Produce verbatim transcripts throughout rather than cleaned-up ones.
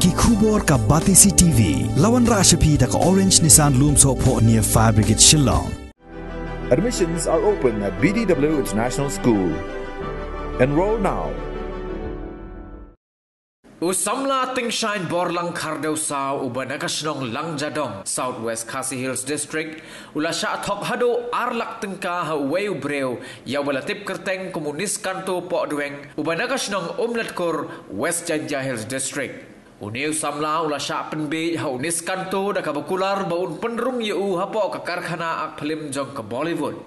Ki khubor ka Batesi T V. La wanrah sha phi da ka Orange Nissan Lumsohphoh near Fire Brigade Shillong. Admissions are open at B D W International School. Enroll now. U samla Tyngshaiñ Borlang Khardewsaw uba na ka shnong Langjadong, South West Khasi Hills District, u la shah thok haduh ar lak tyngka ha uwei u briew ïa uba la tip kyrteng kum u Niskanto Pohdweng uba na ka shnong Umlatkur, West Jaintia Hills District. Une u samla u la shah pynbiej ha u Niskanto da kaba kular ba un pynrung ïa u hapoh ka karkhana ak phlim jong ka Bollywood.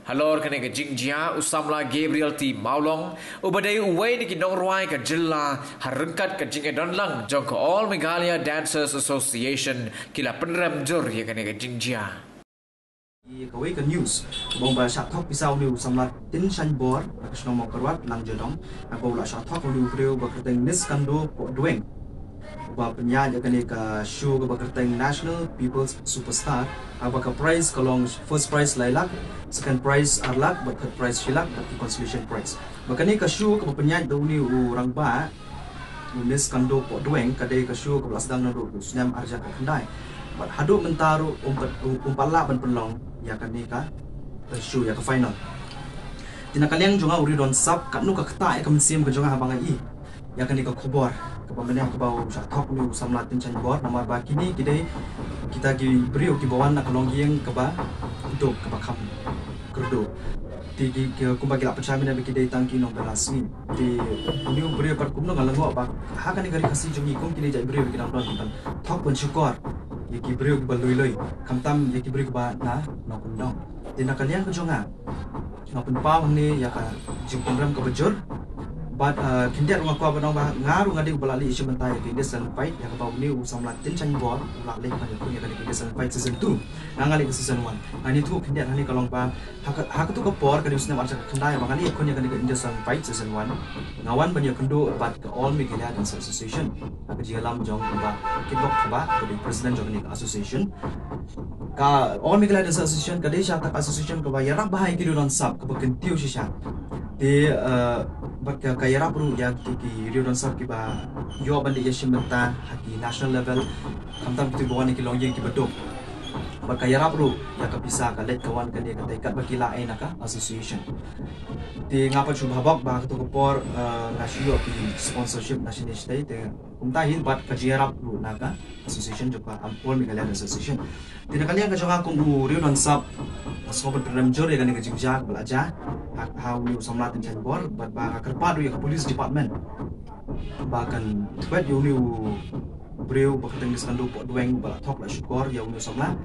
Halor kane ka jingjia, u samla Gabriel T Mawlong uba dei uwei na ki nongrwai ka jylla, ha ryngkat ka jingïadonlang jong ka All Meghalaya Dancers Association, ki la pynrem jur ïa kane ka jingjia. Ïa kawei ka news, ba ong ba shah thok pisa une u samla Tyngshaiñ Bor, na ka shnong Mawkyrwat, Langjadong, ha kaba u la shah thok une u briew ba kyrteng Niskanto Pohdweng, uba pynïaid ïa kane ka show kaba kyrteng National People's Superstar, ha kaba ka prize ka long first prize lai lak, second prize ar lak, bad third prize shi lak, bad ki consolation prize. Ba kane ka show kaba pynïaid da une u rangbah, u Niskanto Pohdweng, ka dei ka show kaba la sdang naduh u snem ar hajar khyndai. Bad haduh mynta ruh um pat, um, um pat lah ban pynlong ïa kane ka, ka show, ïa ka final. Te na ka liang jong nga u riewdonsap, katno ka ktah ïa ka mynsiem ka jong nga haba nga i ïa kane ka khubor kaba mynne kaba u shah thok une u samla Tyngshaiñ Bor, namar ba kine ki dei kita ki briew kiba wan na ka longïing kaba duk, kaba kham kyrduh. Te ki, ki, kumba ki la pynshai mynne ba ki dei tang ki nongbylla sngi. Te une u briew pat kumno nga la lyngngoh ba ha kane ka ri Khasi jong ngi kum kine jait briew ki dang don ki ban thok ban shukor ïa ki briew kiba lui lui, khamtam ïa ki briew kiba na nongkyndong. Te na ka liang ka jong nga, nga pynpaw hangne ïa ka jingpynrem kaba jur. Bad, uh, khyndiat ruh nga kwah ban ong ba nga ruh nga dei uba la leit shim bynta ïa ka India Silent Fight, ïa kaba une u samla Tyngshaiñ Bor u la leit ban ïakhun ïa kane ka India Silent Fight season two. Nga nga leit ka season one. Nga ïathuh khyndiat hangne ka long ba ha ka, ha kato ka por, ka dei u snem ar hajar khyndai, ba nga leit ïakhun ïa kane ka India Silent Fight season one, nga wan ban ïakynduh bad ka All Meghalaya Dance Association ha ka jingïalam jong u Bah Kitbok Thabah, uba dei president jong kane ka association. Ka All Meghalaya Dance Association ka dei shisha ka association kaba ïarap bha ïa ki riewdonsap, kaba kyntiew shisha. Te, eh, bad ka, ka ïarap ruh ïa ki, ki riewdonsap kiba ïoh ban leit ïashim bynta ha ki national level, khamtam kito kiba wan na ki longïing kiba duk. Bad ka ïarap ruh ïa ka pisa, ka leit ka wan kane ka dei katba ki la ai na ka association. Te nga pat shu bha bok ba ha kato ka por, eh, nga shu ïoh ki sponsorship na shane shatei, te kumta hi bad ka jingïarap ruh na ka association jong ka All Meghalaya Association. Te na ka liang ka jong nga kum u riewdonsap, nga sngew ban pynrem jur ïa kane ka jingjia kaba la jia ha, ha une u samla Tyngshaiñ Bor, bad ba nga kyrpad ruh ïa ka police department ba kan thwet ïa une u briew ba kyrteng Niskanto Pohdweng ba la thok, la shukor ïa une u samla,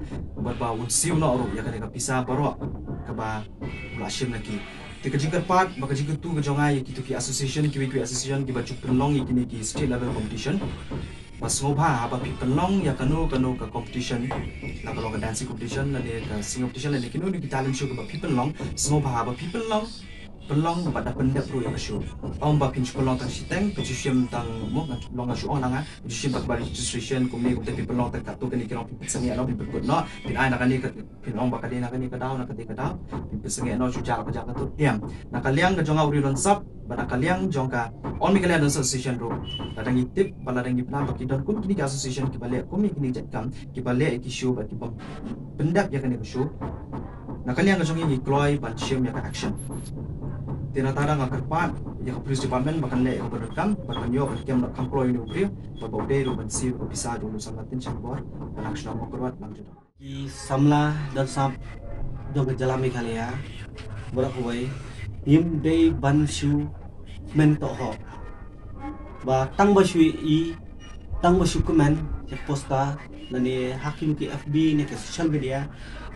bad ba un siew noh ruh ïa kane ka pisa baroh kaba u la shim na ki. Te ka jingkyrpad bad ka jingkyntu ka jong nga ïa kito ki association, kiwei kiwei association kiba ju pynlong ïa kine ki state level competition, ba sngewbha haba phi pynlong ïa kano kano ka competition, la ka long ka dancing competition lane ka singing competition lane kino kino ki talent show kiba phi pynlong, sngewbha haba phi pynlong, pynlong bad da pyndep ruh ïa ka show. Ym ba phin shu pynlong tang shiteng, phin shu shim tang, mo, nga long, nga shu ong na nga, phin shu shim tang kaba registration kumne kumta, phin pynlong tang katto katne ki long, phin pynsangeh noh, phin pynkut noh, phin ai na kane ka, phin ong ba ka dei na kane ka daw, na kane ka daw, phin pynsangeh noh, shu jia la ka jia katto, em. Na ka liang ka jong nga u riewdonsap bad na ka liang jong ka All Meghalaya Dance Association ruh, lada ngi tip bad lada ngi pynhap ba ki don kum kine ki association kiba leh kum kine ki jait kam, kiba leh ïa ki show bad kiba pyndep ïa kane ka show, na ka liang ka jong ngi ngi kloi ban shim ïa ka action. Te nangta nga kyrpad ïa ka police department ba kan leh ïa kaba donkam bad ban ïoh ban kem noh kham kloi ïa une u briew, bad ba u dei ruh ban siew ïa ka pisa jong une u samla Tyngshaiñ Bor, ba na ka shnong Mawkyrwat, Langjadong. Ki samla donsap jong ka jylla Meghalaya baroh kawei, ngim dei ban shu kmen tohok. Ba tang ba shu i, tang ba shu kmen sha poster lane ha kino ki F B ne ka social media,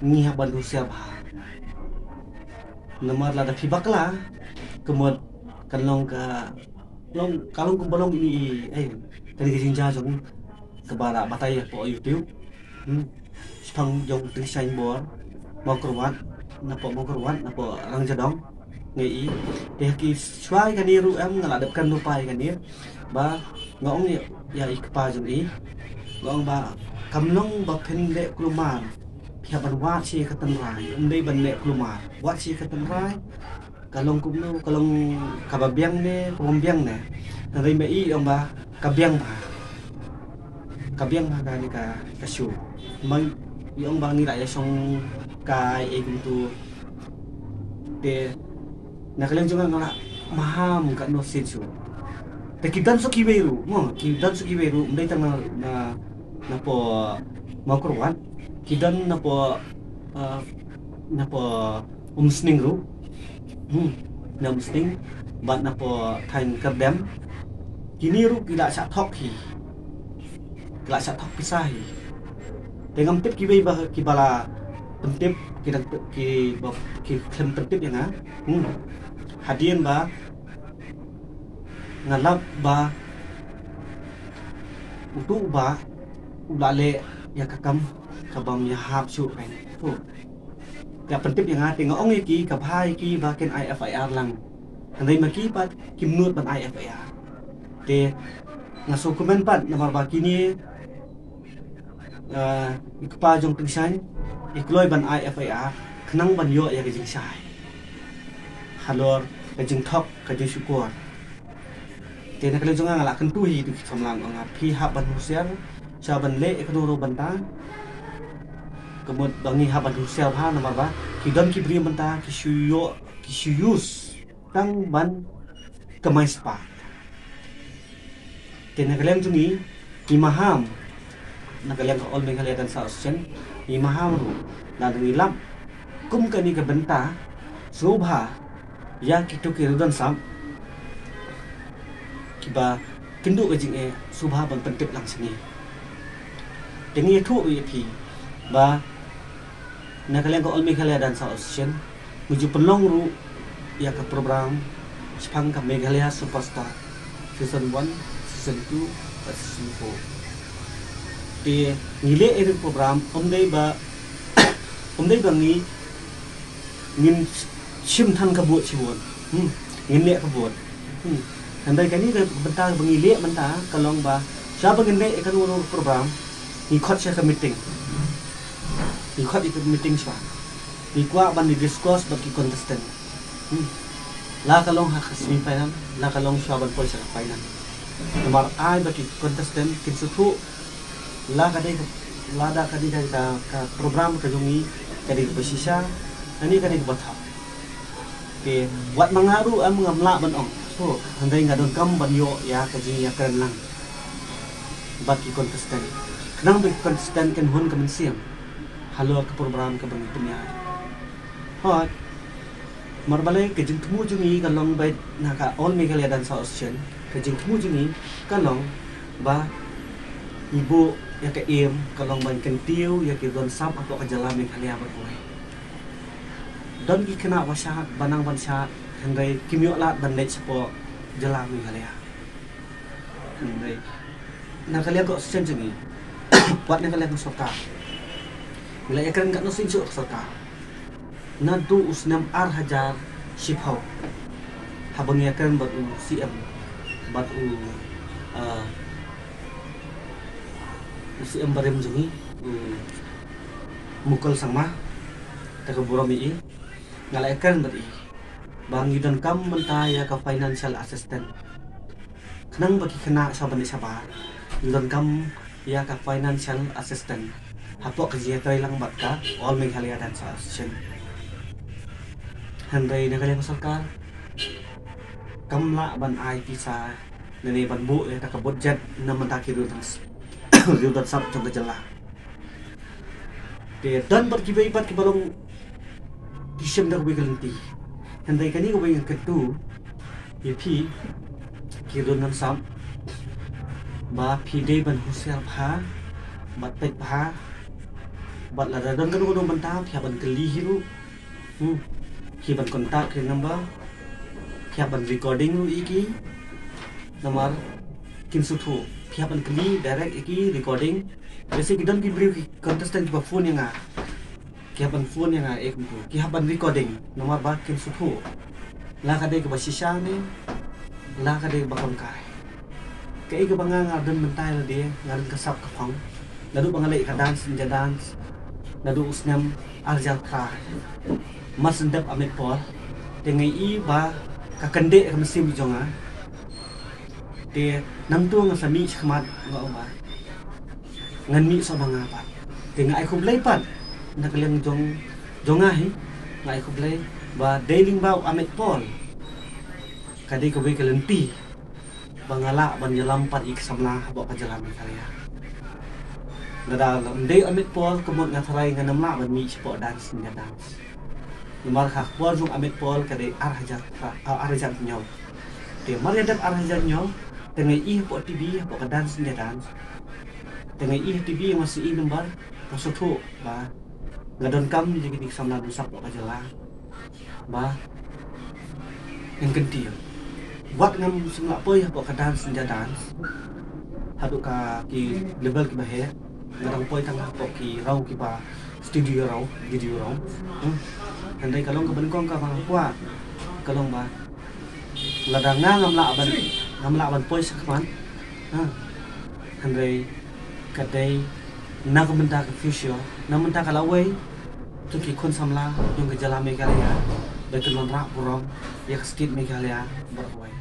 ngi hap ban husiar bha. Namar lada phi bakla, ka mut kan long ka, long, ka long kumba long ine i, eh, kane ka jingjia jong kaba la batai hapoh YouTube. Hmm. Shaphang jong u Tyngshaiñ Bor, Mawkyrwat, napoh Mawkyrwat, napoh Langjadong, nga i. Te ha ki shuwa kane ruh em nga la dep kren lypa ïa kane. Ba nga ong ïa, ïa i kpa jong i, nga ong ba kam long ba phin leh kulmar, phi hap ban wad sha ka tynrai, ym dei ban leh kulmar. Wad sha ka tynrai, ka long kumno, ka long kaba biang ne, ka bym biang ne. Hynrei ma i ong ba ka biang bha. ka biang ha kane ka, ka show. Mang, ïa ong ba ngi la ïa shong kai ei kumtu. Te na ka liang jong nga nga la maham katno sien shuh. Te ki don sa kiwei ruh, mo, ki don sa kiwei ruh, ym dei tang na, na, napoh Mawkyrwat, ki don napoh, ah, napoh Umsning ruh. Hmm, na Umsning, bad napoh thaiñ Kyrdem. Kine ruh ki la shah thok hi. Ki la shah thok pisa hi. Te ngam tip kiwei ba, kiba la pyntip, ki dang, kiba, ki khlem pyntip ïa nga. Hmm. Hadien ba nga lap ba utu u bah u la leh ïa ka kam kabym ïahap shuh kein. To. Ki la pyntip ïa nga, te nga ong ïa ki, ka bha ïa ki ba kin ai F I R lang. Hynrei ma ki pat kim nud ban ai F I R. Te nga sngewkmen pat namar ba kine, ah, i kpa jong tyngshaiñ i kloi ban ai F I R khnang ban ïoh ïa ka jingshai halor ka jingthok, ka jingshukor. Te na ka liang jong nga nga la kyntu hi ïa ki samla, nga ong phi hap ban husiar, shwa ban leh ïa kano kano bynta. Ka mut ba ngi hap ban husiar bha namar ba ki don ki briew mynta ki shu ïoh, ki shu use tang ban kamai spah. Te na ka liang jong ngi, ngi maham, na ka liang ka All Meghalaya Dancers Association, ngi maham ruh lada ngi lap kum kane ka bynta, sngewbha ïa kito ki riewdon sap kiba kynduh ka jingeh, sngewbha ban pyntip lang sha ngi. Te ngi ïathuh ruh ïa phi ba na ka liang ka All Meghalaya Dancers Association ngi ju pynlong ruh ïa ka program shaphang ka Meghalaya Superstar Season one, Season two bad Season four. Te ngi leh ïa ka program ym dei ba, ym dei ba ngi, ngin shim than ka vote shibun. Hmm. Ngin leh ka vote. Hmm. Hynrei kane ka bynta ba ngi leh mynta ka long ba shwa ba ngin leh ïa kano kano program, ngi khot sha ka meeting. Ngi khot ïa ka meeting shwa. Ngi kwah ban ïa discuss bad ki contestant. Hmm. La ka long ha ka semi final, la ka long shwa ban poi sha ka final. Namar ai ba ki contestant kin sngewthuh la ka dei ka, lada ka dei ka, ka, ka program ka jong ngi ka dei kaba shisha, kane ka dei kaba thok. Te wat ma nga ruh em ngam lah ban ong. To, hynrei nga donkam ban ïoh ïa ka jingïakren lang bad ki contestant, khnang ba ki contestant kin hun ka mynsiem halor ka program kaba ngi pynïaid. Hooid. Namar balei ka jingthmu jong ngi ka long ba na ka All Meghalaya Dancers Association, ka jingthmu jong ngi ka long ba ngi buh ïa ka aim ka long ban kyntiew ïa ki riewdon sap hapoh ka jylla Meghalaya baroh kawei. Don ki khynnah ba shad, ba nang ban shad, hynrei kim ïoh lad ban leit shapoh jylla Meghalaya. Hynrei na ka liang ka association jong ngi, wat na ka liang ka sorkar, ngi la ïakren katno sien shuh ka sorkar. Naduh u snem ar hajar shiphew, haba ngi ïakren bad u C M, bad u, ah, u C M barim jong ngi, u Mukul Sangma, te ka burom ïa i, nga la ïakren bad i ba ngi donkam mynta ïa ka financial assistance. Khnang ba ki khynnah shabar ne shabar, ngi donkam ïa ka financial assistance hapoh ka jingïatreilang bad ka All Meghalaya Dancers Association. Hynrei na ka liang ka sorkar kam lah ban ai pisa ne ban buh ïa ka budget na bynta ki riewdon, riewdon sap jong ka jylla. Te don bad kiwei pat kiba long ki shim da kawei ka lynti. Hynrei kane kawei nga kyntu ïa phi ki riewdon sap ba phi dei ban husiar bha bad peit bha, bad lada don kano kano bynta phi hap ban kylli hi ruh. Hmm. Phi ban contact ki number, phi hap ban recording ruh ïa ki. Namar kim sngewthuh, phi hap ban kylli direct ïa ki, recording. Lehse ki don ki briew ki contestant kiba phone ïa nga, ki hap ban phone ïa nga, eh, kumtu. Ki hap ban recording namar ba kim sngewthuh la ka dei kaba shisha ne la ka dei kaba kongkai. Kaei kaba nga nga don mynta ïa lade, nga don ka sap ka phong. Naduh ba nga leh ka dance, India dance, naduh u snem ar hajar phra, mar shen dep Amit Paul, te nga i ba ka kyndit ka mynsiem jong nga. Te nangta nga sa mih shakhmat, nga ong ba ngan mih sa ba nga pat. Te nga ai khublei pat na ka liang jong jong nga hi, nga ai khublei ba dei lyngba u Amit Paul ka dei kawei ka lynti ba nga lah ban ïalam pat ïa ki samla hapoh ka jylla Meghalaya. Lada ym dei u Amit Paul ka mut nga tharai ngan ym lah ban mih shapoh Dance India Dance. Namar ha ka por jong u Amit Paul ka dei ar hajar, ah, ar hajar hynñiew. Te mar ïa dep ar hajar hynñiew te nga ïohi hapoh T V hapoh ka Dance India Dance. Te nga ïohi ha T V, nga sa ïohi namar nga sngewthuh ba nga donkam ïa kine ki samla nongshad hapoh ka jylla ba ngin kyntiew. Wat ngam shym la poi hapoh ka Dance India Dance haduh ka ki level kiba heh, nga dang poi tang hapoh ki rau kiba studio rau, video rau. Hmm. Hynrei ka long kaba nyngkong kaba nga kwah ka long ba lada nga ngam lah ban, ngam lah ban poi shakhmat, ha, hynrei ka dei na ka bynta ka future, na ka bynta ka lawei jong ki khun samla jong ka jylla Meghalaya ba kin wanrah burom ïa ka state Meghalaya baroh kawei.